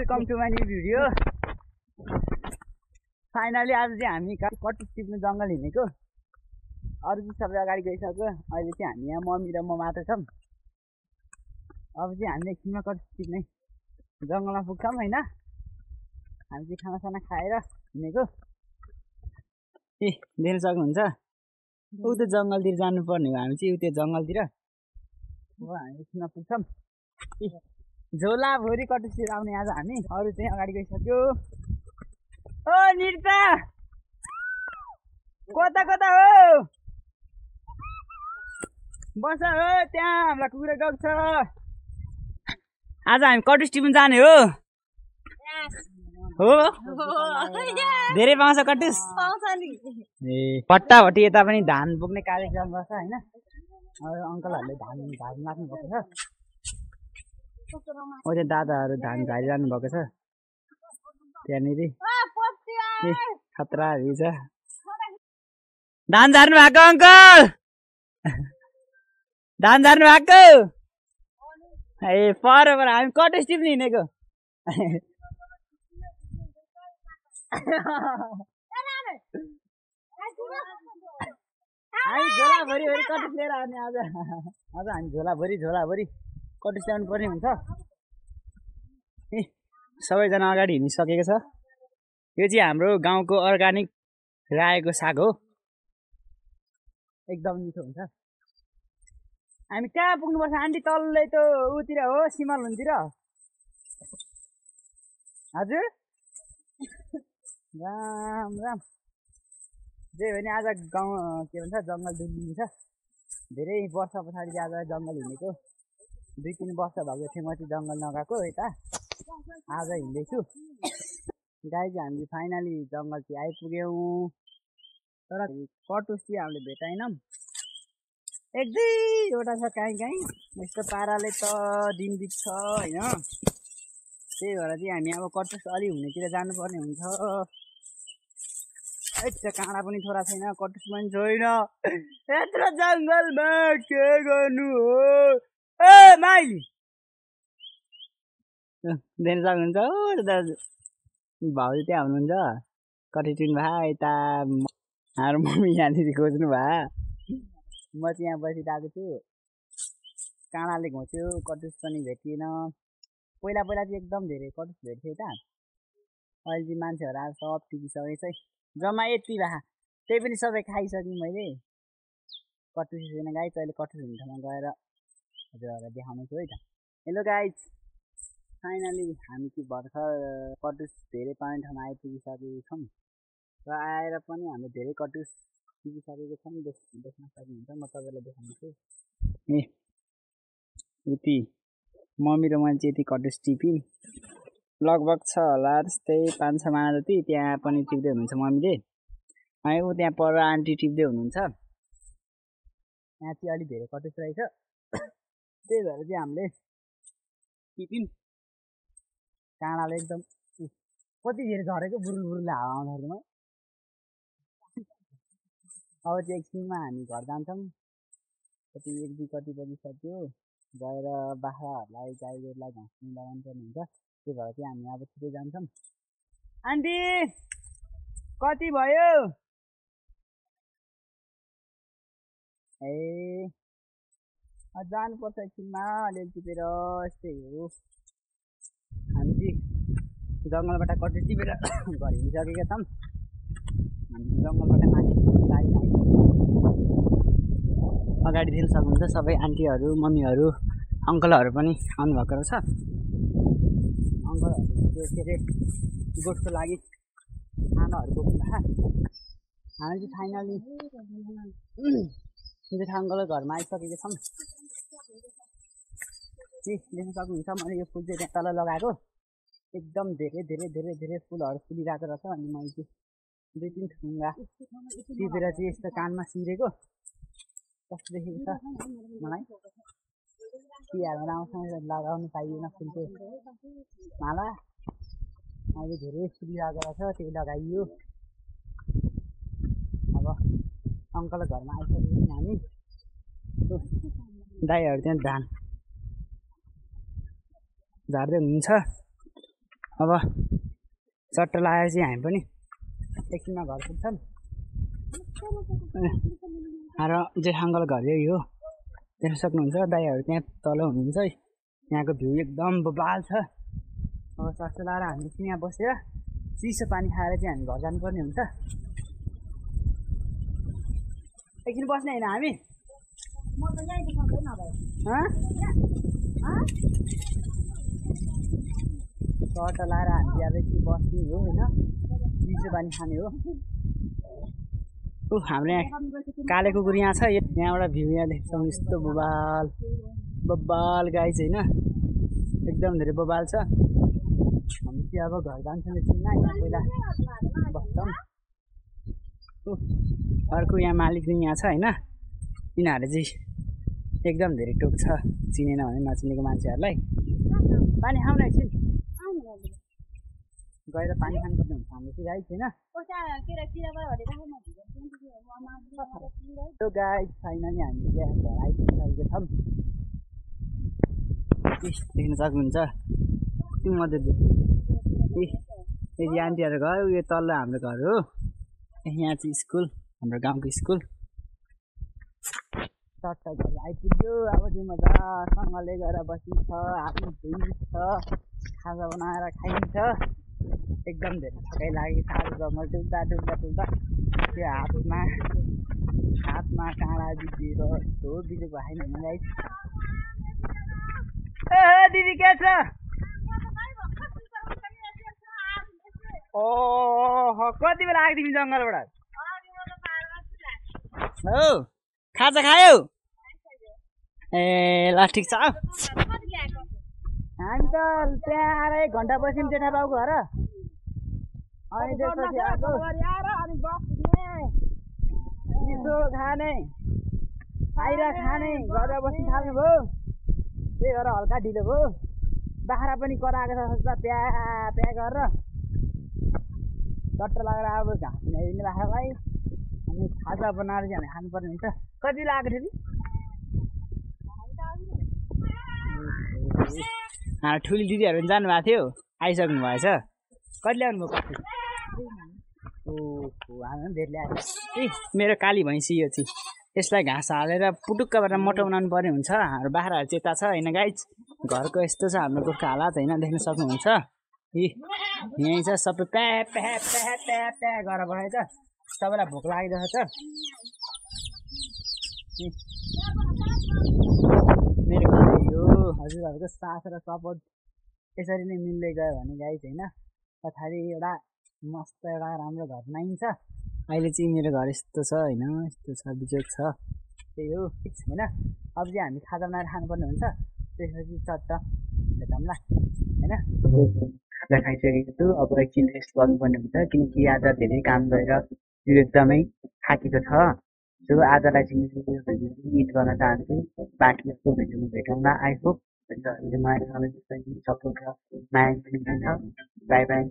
Welcome to my new video. Finally आज चाहिँ हामी कटुस टिप्ने जङ्गल हिँडेको। अरू चाहिँ सबै अगाडि गइसक्यो। अहिले चाहिँ हामी यहाँ मम्मी र म मात्र छौँ। अब चाहिँ हामीले एकछिनमा कटुस टिप्ने जङ्गलमा पुग्छौँ होइन। हामी चाहिँ खानासाना खाएर हिँडेको। ए देख्न सक्नुहुन्छ ऊ त्यो जङ्गलतिर जानुपर्ने हो। हामी चाहिँ ऊ त्यो जङ्गलतिर अब हामी एकछिनमा पुग्छौँ। झोलाभरि कटुसतिर आउने आज हामी। अरू चाहिँ अगाडि गइसक्यो। ओ निरता कता कता हो बस हो त्यहाँ हामीलाई कुकुर गएको छ। आज हामी कटुस टिप्न जाने हो। हो धेरै पाउँछ कटुस ए भट्टा भट्टी यता पनि धान बोक्ने कार्यक्रम गर्छ होइन। अङ्कलहरूले धान लाग्नु भएको छ। ओ त्यो दादाहरू धान झारिरहनु भएको छ त्यहाँनिर। खतराहरू छ। धान झार्नु भएको अङ्कल धान झार्नु भएको ए पर हामी कटुस टिप्न हिँडेको। हामी झोलाभरि कटुस लिएर आउने आज हामी झोलाभरि कटुस ल्याउनु पर्ने हुन्छ। ए सबैजना अगाडि हिँडिसकेको छ। यो चाहिँ हाम्रो गाउँको अर्ग्यानिक रायोको साग हो। एकदम मिठो हुन्छ। हामी कहाँ पुग्नुपर्छ आन्टी? तल्लै त उतिर हो सिमलतिर। हजुर राम राम। जे भने आज गाउँ के भन्छ जङ्गल डुल्लिन्छ। धेरै वर्ष पछाडि आज जङ्गल हिँडेको। 2-3 वर्ष भएको थियो म चाहिँ जङ्गल नगएको यता। आज हिँड्दैछु। गाई चाहिँ हामीले फाइनली जङ्गल चाहिँ आइपुग्यौँ। तर कटुस चाहिँ हामीले भेटाएनौँ। 1-2वटा छ काहीँ यस्तो पाराले त दिन बित्छ होइन। त्यही भएर चाहिँ हामी अब कटुस अलि हुनेतिर जानुपर्ने हुन्छ। त्यो काँडा पनि थोडा छैन, कटुस पनि छैन। यत्रो जङ्गलमा के गर्नु हो ए माइली? देख्न सक्नुहुन्छ हो दाजु भाउजू त्यहाँ हुनुहुन्छ। कटुस टिप्नु भयो। यता हाम्रो मम्मी यहाँनिर खोज्नु भयो। म चाहिँ यहाँ बसिरहेको छु। काँडाले घोच्यो, कटुस पनि भेटिएन। पहिला चाहिँ एकदम धेरै कटुस भेट्थ्यो यता। अहिले चाहिँ मान्छेहरू आज सब टिपिसकेको छ। जम्मा यति भए त्यही पनि सबै खाइसकेँ मैले। कटुस छैन गाइस। अहिले कटुस हुने ठाउँमा गएर हजुरहरूलाई देखाउनेछु है त। हेलो गाइस, फाइनली हामी चाहिँ भर्खर कटुस धेरै पाउने ठाउँमा आइपुगिसकेको छौँ। र आएर पनि हामीले धेरै कटुस टिपिसकेको छौँ। देख्न सक्नुहुन्छ। म तपाईँलाई देखाउनेछु। ए यति मम्मी र मैले चाहिँ यति कटुस टिप्यौँ। लगभग छ होला त्यस्तै 5-6 माना जति। त्यहाँ पनि टिप्दै हुनुहुन्छ मम्मीले। है ऊ त्यहाँ पर आन्टी टिप्दै हुनुहुन्छ। यहाँ चाहिँ अलिक धेरै कटुस रहेछ। त्यही भएर चाहिँ हामीले टिप्यौँ। काँडाले एकदम कति धेरै झरेको बुरुलले हावा आउँदाखेरिमा। अब चाहिँ एकछिनमा हामी घर जान्छौँ। कति 1-2 कति बजिसक्यो। गएर बाख्राहरूलाई गाईगोरुलाई घाँस पनि लगाउनु पर्ने हुन्छ। त्यही भएर चाहिँ हामी अब छिटो जान्छौँ। आन्टी कति भयो? ए जानुपर्छ एकछिनमा अलिअलि टिपेर। यस्तै हो। हामी चाहिँ जङ्गलबाट कटुस टिपेर घर हिँडिसकेका छौँ। हामी जङ्गलबाट माथि गाडी अगाडि देख्न सक्नुहुन्छ। सबै आन्टीहरू मम्मीहरू अङ्कलहरू पनि आउनुभएको रहेछ। अङ्कलहरू त्यो के अरे गोठको लागि खानाहरू बोक्नु भएको। हामी चाहिँ फाइनली जेठाङ्कलको घरमा आइसकेको छौँ। देख्न सक्नुहुन्छ मैले यो फुल चाहिँ त्यहाँ तल लगाएको। एकदम धेरै फुलहरू फुलिरहेको रहेछ। अनि मैले चाहिँ 2-3 ठुङ्गा टिपेर चाहिँ यस्तो कानमा सिरेको। कस्तो देखेको छ मलाई? तिहारमा राम्रोसँग लगाउनु पाइएन फुलको माला। अहिले धेरै फुलिरहेको रहेछ, त्यही लगाइयो। अब अङ्कलको घरमा आइसकेको छौँ हामी। दाइहरू त्यहाँ धान झार्दै हुनुहुन्छ। अब चट्ट लगाएर चाहिँ हामी पनि एकछिनमा घर पुग्छौँ। र जेठाङ्गल घर यही हो, देख्न सक्नुहुन्छ। दाइहरू त्यहाँ तल हुनुहुन्छ। यहाँको भ्यू एकदम बबाल छ। अब चट्ट लगाएर हामी चाहिँ यहाँ बसेर चिसो पानी खाएर चाहिँ हामी घर जानुपर्ने हुन्छ। एकछिन बस्ने होइन हामी, चट्ट लगाएर हामी अब एकछिन बस्ने हो होइन, चिसो पानी खाने हो। हाम्रो यहाँ काले कुकुर यहाँ छ। यहाँबाट भ्यू यहाँ देख्छ यस्तो बबाल बबाल गाइस होइन, एकदम धेरै बबाल छ। हामी चाहिँ अब घर जान्छौँ एकछिन, यहाँ पहिला बस्छौँ। अर्को यहाँ मालिक पनि यहाँ छ होइन। यिनीहरू चाहिँ एकदम धेरै टोक्छ, चिनेन भने नचिनेको मान्छेहरूलाई। पानी खाउँ न एकछिन, गएर पानी खानुपर्ने हुन्छ हाम्रो चाहिँ गाइस होइन। गाइस फाइनली हामी चाहिँ घर आइपुगिसकेको छौँ। देख्न सक्नुहुन्छ त्यो मध्य यदि आन्टीहरू घर, उयो तल्लो हाम्रो घर हो। यहाँ चाहिँ स्कुल, हाम्रो गाउँको स्कुल। चट्ट घर आइपुग्यो। अब चाहिँ मजासँगले गएर बसिन्छ, आफ्नो धुइन्छ, खाजा बनाएर खाइन्छ। एकदम धेरै थकाइ लाग्यो। साह्रो जम्मा डुल्दा डुल्दा डुल्दा त्यो हातमा काँडा बिग्रिएर यस्तो बिग्रेको होइन गाइस। ए दिदी के छ? ओह कति बेला आएको तिमी जङ्गलबाट? हो खाजा खायौ? ए ल ठिक छ। हामी त त्यहाँ आएर 1 घन्टा बस्यौँ जेठा बाबुको घर। अनि त्यसपछि आएको चिसो खाने बाहिर खाने गरेर बस्नु थाल्नु भयो। त्यही भएर हल्का ढिलो भयो। बाख्रा पनि कराएको छ प्या प्या गरेर चट्ट लागेर अब घाँस ल्याइदिने बाख्रालाई। अनि खाजा बनाएर चाहिँ हामी खानुपर्ने हुन्छ। कति लाग्यो फेरि? ठुली दिदीहरू पनि जानुभएको थियो, आइसक्नु भएछ। कति ल्याउनु भयो कति? ओहो हामी पनि धेरै ल्याएको। ए मेरो काली भैँसी यो चाहिँ, यसलाई घाँस हालेर पुटुक्कबाट मोटो बनाउनु पर्ने हुन्छ। हाम्रो बाख्राहरू चाहिँ यता छ होइन गाइस। घरको यस्तो छ हाम्रो गोर्खा हालत होइन, देख्न सक्नुहुन्छ। यहीँ छ सबै प्या प्या प्या प्या प्या गरेर बसेछ। सबैलाई भोक लागिरहेको छ। मेरो घर यो हजुरहरूको साथ र सपोर्ट यसरी नै मिल्दै गयो भने गाइस होइन, पछाडि एउटा मस्त एउटा राम्रो घर बनाइन्छ। अहिले चाहिँ मेरो घर यस्तो छ होइन, यस्तो छ बिजोग छ। त्यही हो होइन। अब चाहिँ हामी खाजा बनाएर खानुपर्ने हुन्छ। त्यसपछि चट्ट भेटौँला होइन। खाजा खाइसकेको छु। अब एकछिन रेस्ट गर्नुपर्ने हुन्छ, किनकि आज धेरै काम गरेर यो एकदमै थाकेको छ। सो आजलाई चाहिँ इट गर्न चाहन्छु। बाँकी जस्तो भिडियोमा भेटौँला। आई होप मलाई सपोर्ट र माया पनि दिन्छ। By by.